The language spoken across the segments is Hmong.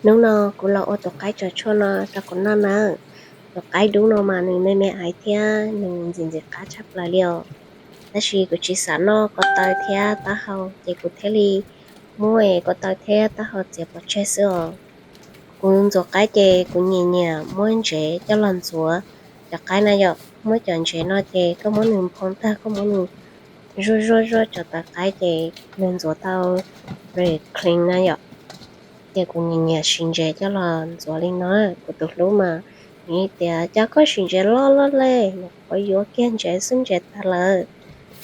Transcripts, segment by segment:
Hnub no kuv los ua tus qaib tsaws tshuaj no rau kuv noj nawb. Tus qaib dub no mas nws me me aiv thiab nws ntxim ntxim qab tshaj plaws li os. Tab sis kuv tsis xav noj ko taw thiab taub hau ces kuv thiaj li muab ko taw thiab taub hau txiav pov tseg xwb os. Kuv ntxuav qaib ces kuv nyiam nyiam muab ntsev coj los ntxuav cov qaib na yom. Muab cov ntsev no ces koj muab nws nphoo tag, koj muab nws zuaj zuaj zuaj cov tawv qaib ces nws ntxuav tau very clean na yom. Ces kuv nyiam nyiam siv ntsev coj los ntxuav li no. Kuv tus hlub mas nws tias cas koj siv ntsev loj loj le, nyuam qhuav yuav kiag ntsev xwb ntsev tag lawm.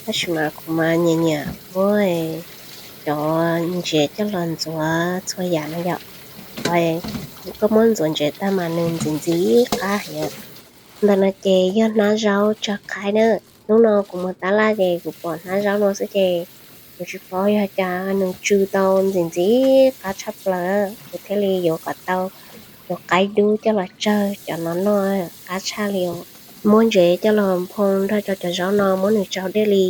Tab sis mas kuv mas nyiam nyiam muab cov ntsev coj los ntxuav txhua yam na yom. Koj muab ntxuav ntsev tag mas nws ntxim ntxim qab heev. Ntawm no ces yog hnab zaub tsaws qaib na. Hnub no kuv mus tab laj ces kuv pom hnab zaub no xwb ces kuv tsis paub yog cas nws tsw tau ntxim ntxim qab tshaj plaws, kuv thiaj li yuav kom tau cov qaib dub coj los tsawg cov no noj, qab tshaj li os. Muab ntsev coj los nphoo nrog rau cov zaub no, muab nws tsau dej li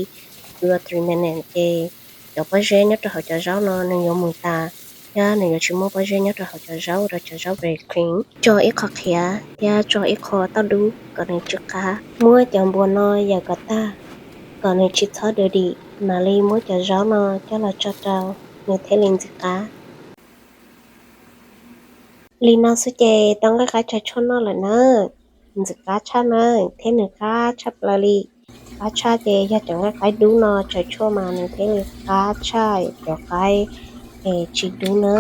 two to three minutes ces cov pob zeb nyob rau hauv cov zaub no nws yuav mus tas, thiab nws yuav tsis muaj pob zeb nyob rau hauv cov zaub ua rau cov zaub very clean. Tso ib qho qhiav thiab tso ib qho tauj dub kom nws tsw qab. Muab cov npuas no yawm kom tag kom nws tsis txhob dirty, mam li muab cov zaub no coj los tso rau nws thiaj li ntxim qab. Li no xwb ces tau nqaij qaib tsaws tshuaj noj lawm na. Ntxim qab tshaj na, thiab nws qab tshaj plaws li. Qab tshaj ces yog cov nqaij qaib dub no tsaws tshuaj mas nws thiaj li qab tshaj cov qaib es tsis dub na.